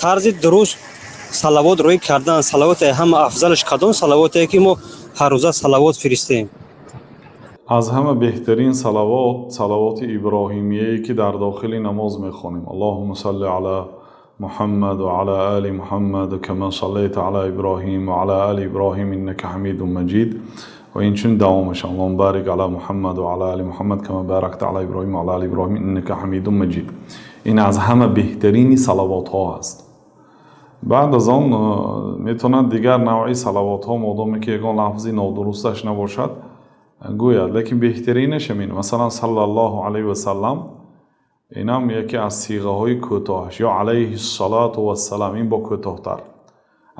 Тарзи дуруст салавот рӯй кардан, салавоте ҳама афзалаш кадом салавоте, ки мо ҳаррӯза салавот фиристем? Аз ҳама беҳтарин салавот салавоти иброҳимияе, ки дар дохили намоз мехонем: Аллоҳумма салли ала Муҳаммад ва ала оли Муҳаммад кама саллайта ала Иброҳим ва ала оли Иброҳим иннака ҳамидун маҷид, ва инчунин давомаш: Аллоҳумма барик ала Муҳаммад ва ала оли Муҳаммад кама баракта ала Иброҳим ва ала оли Иброҳим иннака ҳамидун маҷид. Ин аз ҳама беҳтарини салавотҳо аст. Баъд аз он метавонад дигар навъи салавотҳо, модоме ки ягон лафзи нодурусташ набошад, гӯяд, лекин беҳтаринаш ҳамин. Масалан, саллаллоҳу алайҳи васаллам, инам яке аз сиғаҳои кӯтоҳаш, ё алайҳиссалоту вассалам, ин бо кӯтоҳтар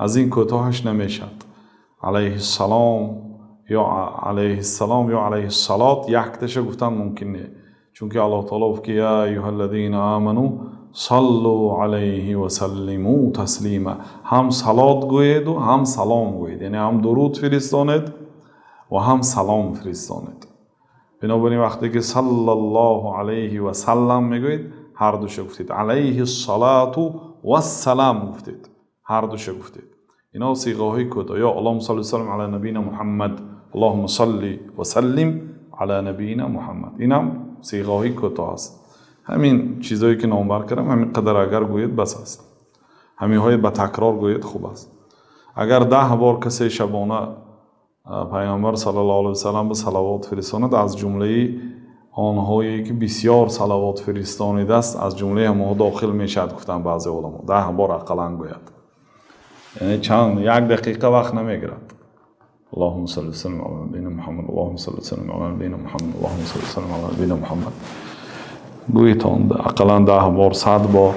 аз ин кӯтоҳаш намешавад. Алайҳиссалом ё алайҳиссалом ё алайҳиссалот якташа гуфтан мумкин не, чунки Аллоҳ таоло гуфт ки: я аюҳаллазина аману саллу алайҳи васаллиму таслима. Ҳам салот гӯеду, ҳам салом гӯед, яъне ҳам дуруд фиристонед ва ҳам салом фиристонед. Бинобар ин, вақте ки саллаллоҳу алайҳи васаллам мегӯед, ҳардуша гуфтед, алайҳиссалоту вассалам гуфтед, ҳардуша гуфтед. Ино сиғаҳои кӯтоҳ. Ё аллоҳумма салли васаллим ала набиина Муҳаммад, аллоҳумма салли васаллим ала набиина Муҳаммад, инам сиғаҳои кӯтоҳ аст. Ҳамин чизое ки номбар кардам, ҳамин қадар агар гӯед, бас аст. Ҳаминҳое ба такрор гӯед, хуб аст. Агар 10 бор касе шабона Пайғамбар саллаллоҳу алайҳи васаллам ба салавот фиристонад, аз ҷумлаи онҳое ки бисёр салавот фиристонидааст, аз ҷумлаи ҳамонҳо дохил мешавад, гуфтанд баъзе уламо. 10 бор ақаллан гӯяд, яъне чанд як дақиқа вақт намегирад. Аллоҳумма салли васаллим ала набиина Муҳаммад, аллоҳумма салли васаллим ала набиина Муҳаммад, аллоҳумма салли васаллим ала набиина Муҳаммад гӯетон ақаллан 10 бор, 100 бор,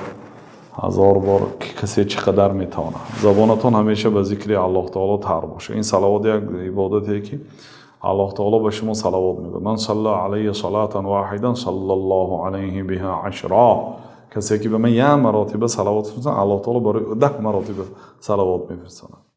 1000 бор, ки касе чӣ қадар метавонад. Забонатон ҳамеша ба зикри Аллоҳ таоло тар бошад. Ин салавот як ибодате, ки Аллоҳ таоло ба шумо салавот мегӯяд: ман салла алайя салатан воҳидан саллаллоҳу алайҳи биҳа ашро. Касе ки ба ман як маротиба салавот фиристад, Аллоҳ таоло барои ӯ 10 маротиба салавот мефиристонад.